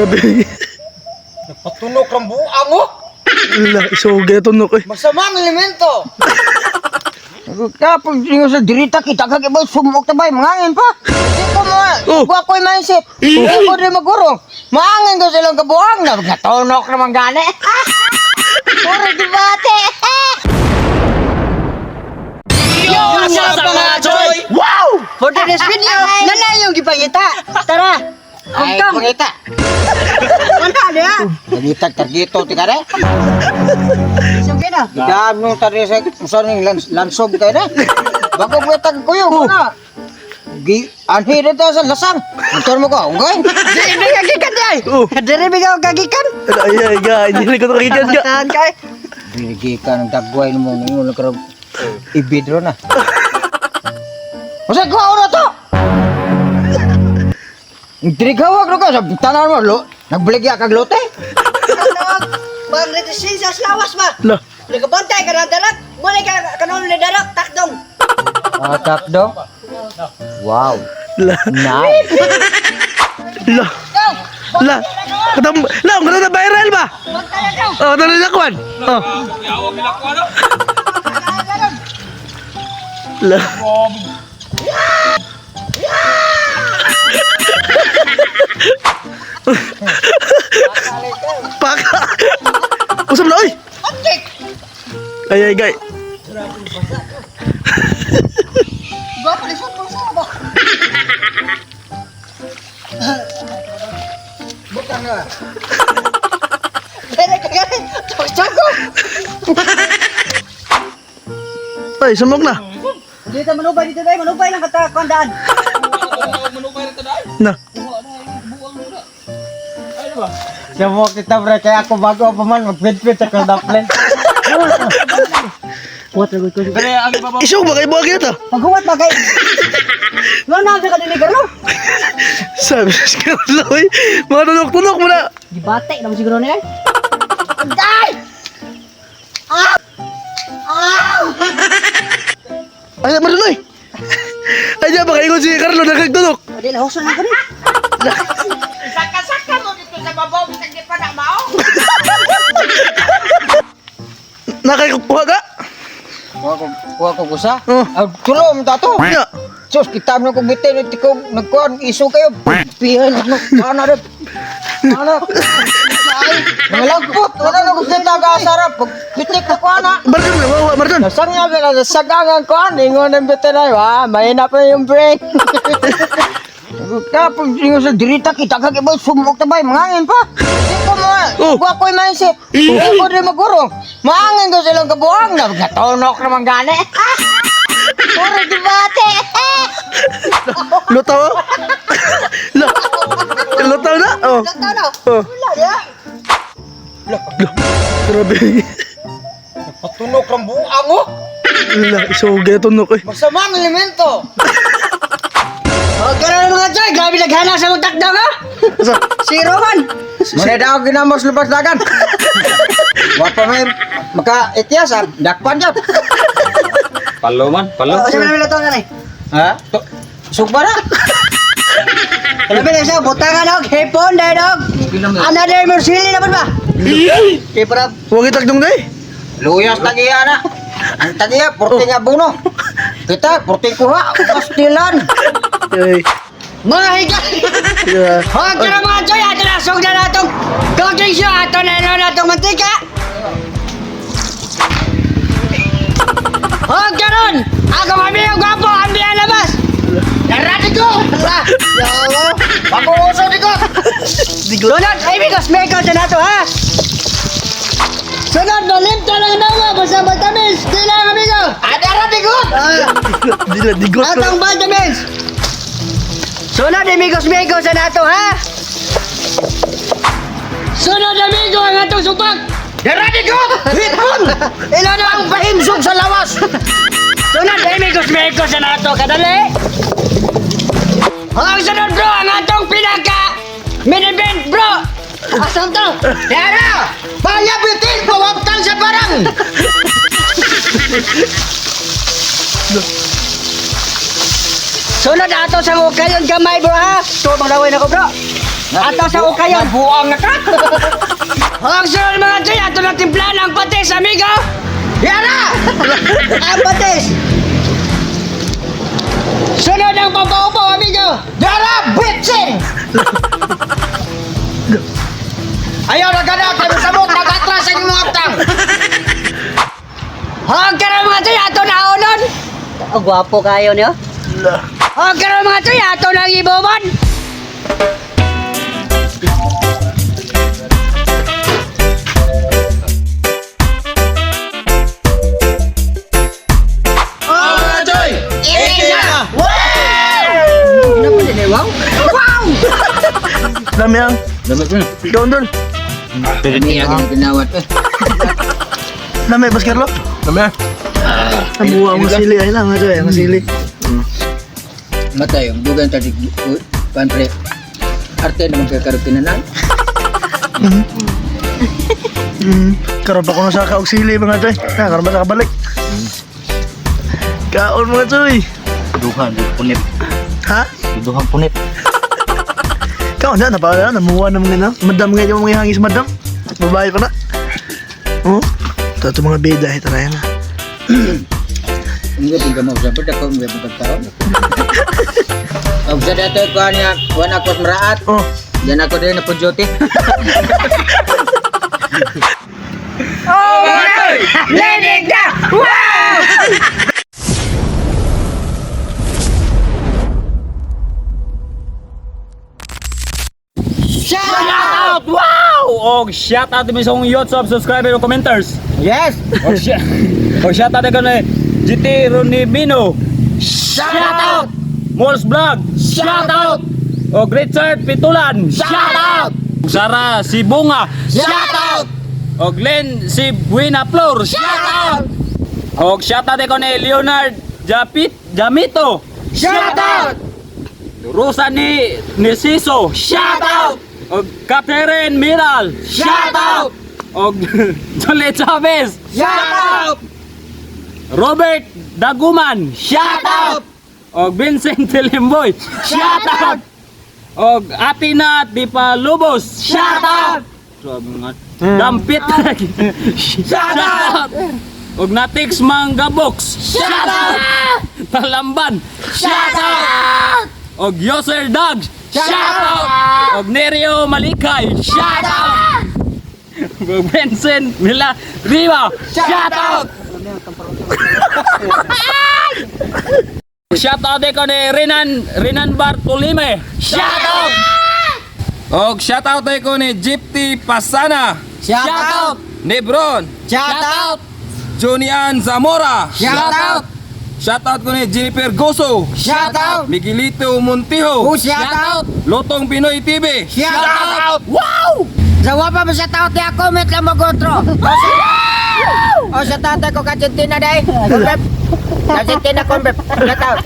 Grabe. Nagpatunok ng buang oh. La, isugay tunok eh. Masamang elemento. Kapag ingon sa dirita kita kag ibang sumok ta bay mangangin pa. Di ko mo. Oh. Wa ko'y mindset. Di ko rin magurong. Maangin ko silang kabuang na natonok naman gani. Puro debate. Yo, what's up mga choy? Wow! For today's video, nanay yung gipangita. Tara. Ay, Kongkong. pangita. Wala niya. Pangita targito ti kare. Sige na. Dami nung tari sa usa ning lansob kay na. Bago mo tag kuyo na. Gi anhi dito sa lasang. Motor mo ko, unggoy. Di kagikan di ay. Oh. Diri bigaw kagikan. Ay, ay, ay, hindi ko nakikigan ka. Tahan kay. Binigay ka ng dagway mo ningon lang karong ibidro na. Usa ko ora to. Trigawag ro ka sa tanan mo lo. Nagbaligya kag lote. Pang resistensya sa lawas ba? La, Nagabantay ka ng darak. Muna ka kanon ni darak takdong. Ah, takdo. Wow. la, Nice. la. La. Katam, la, ang na viral ba? Oh, tara na kwan. Oh. La. Paka. Usap na, oy. Ay, ay, gay. Gwapo ni sumpong sa ba? Butang na. Dere ka gani. Chok-chok. Ay, sumok na. Dito manubay dito dai manubay lang kata kandaan. Na. Siya mo kita bre kaya ako bago pa man magpitpit ako daplen. Isog ba kay buwag ito? Paghuwat ba kay? Wala na ka dinhi Carlo. Sabi sa Carlo, oy. Mga tunok-tunok mo na. Gibate na mo siguro niya. Day! Ah! Ah! Ay, marunoy. Ay, diyan ba kayo si Carlo nagagtunok? Di na huson na ko ni. Saka-saka mo dito sa babaw bisag di pa na mao. Nakikuha ka? Wa ko kusa. Oh. Ang tulo mo tato. Ya. Sus, kita mo kong bitin, iti ko nagkuhan, iso kayo. Pihan, ano, ano, ano, ano, ay, mga lagpot, wala na kong kita kaasara, pag bitik ko ana. Marton, wawa, Marton. Nasang nga, nasagangan ko, ningon ang bitin ay, wa, mahina pa yung brain. Kapag ingon sa dirita kita kag ibang sumok ta bay mangangin pa. Di ko mo, Oh. wa ko'y mindset. Di ko rin magurong. Maangin ko silang kabuang na natonok naman gani. Puro debate. Lutaw. oh. La. Lutaw na. Oh. Lutaw na. Oh. Wala ya. La. Grabe. Patunok ng buang oh. La, isugay tunok eh. Masamang elemento. Okay na mga choy, grabe naghana sa mong takdang ha. Asa? Zero man. Muna daw ginamos lubas dagan. Wa pa may maka ityas ah, dakpan jud. Palo man, palo. Oh, sa mga to nga ni. Ha? Sugba na. Labi na siya, butangan og hipon dahil og. Another Mursili naman ba? Kay para Huwag itagdong na eh. Luyas tagiya na. Ang tagiya purting abono. Kita purting kuha, pastilan. Ay. mga higa. Yeah. Huwag ka na mga choy, ato na sugdan na atong cooking show, ato na ino na atong mantika. Huwag ka ron! Ako kami yung gwapo, ang biya labas! Narati ko! Yawa! Pakuuso di ko. Sunod, ay bigos, may ikaw na to ha! Sunod, malimta lang nawa, basta vitamins, di lang amigo! Adara di ko. Ah, Dila, digot. atong vitamins! Sunod, amigos, may ikaw sa nato ha! Sunod, amigo, ang atong supak! Dara di ko. Hipon. Ilo na Ang pahimsog sa lawas. Sunod, amigos, may ikaw sa nato, kadali! Ang sunod, bro, ang atong pinaka mini-event, bro! Asam to? Dara. Paya bitin pawagtan sa barang. Sunod ato sa mukayon gamay bro ha. To magdaway na ko bro. Ato sa ukayon. Buang na ka. Ang sunod, mga choy, ato na timplahan ang patis, amigo. Yara! Ang patis! Sunod ang pampaupaw, amigo. Yara! Bitsin! Ayaw na gana! Kaya samot! Nag-atras ang imong aptang! Ang karon, mga choy, ato na unon. Oh, gwapo kayo niyo. La. Ang karon, mga choy, ato na ang ibobon. Dami ang. Dami ko na. Ikaw, Dol. Dami ang ginawat eh. Dami, Boss Carlo. Dami ah. Ang buwa ang sili. Ay lang, mga choy. Ang sili. Matay, ang dugan tadi pan pre. Arte naman kay karupinan. Karon pa ko na sa kaog sili, mga choy. Na, karon pa sa kabalik. Kaon, mga choy. Duhan, punit. Ha? Duhan punit. Kaon na, napala na. Namuha na mga na. Madam nga yung mga hangis, madam. Babae pa na. Oh. Ito, ito mga bida. Ito na yan. Hindi ko mo sa pagka ko may pagkaon. Og sa dato ko niya, kuan ako sa maraat. Oh. Diyan ako din na pujote. Lenig na! Wow! Shout out! Wow! Og shout out mi sa akong YouTube subscriber o commenters. Yes. Og shout og shout out ko ni GT Ronimino. Shout out! Mols Vlog. Shout out! Og Richard Pitulan. Shout out! Sara Sibunga. Shout out! Og Glenn Sibuena Flor. Shout out! Og shout out ko ni Leonard Japit Jamito. Shout out! Rosa ni Nisiso. Shout out! Og Catherine Miral. Shout out! Og Jolie Chavez. Shout out! Robert Daguman. Shout out! Og Vincent Tilimboy. Shout out! Og Atina Dipalubos. Shout out! Dampit. Shout out! Og Natix Manggabox. Shout out! Talamban. Shout out! Og Yoser Dogs. Shout out! Og Nerio Malikay. Shout out! Og Vincent Mila Riva. Shout out! Shout out ko ni Renan Bartolime. Shout out! Og shout out ko ni Gypty Pasana. Shout out! Nebron. Shout out! Johnny Ann Zamora. Shout out! Shout out ko ni Jennifer Goso. Shout out! Miguelito Montijo. Oh, shout out! Lotong Pinoy TV. Shout out! Wow! Sa wapa mo shout out niya comment lang mo gotro. O sa tatay ko Argentina dai. Argentina convert. Shout out.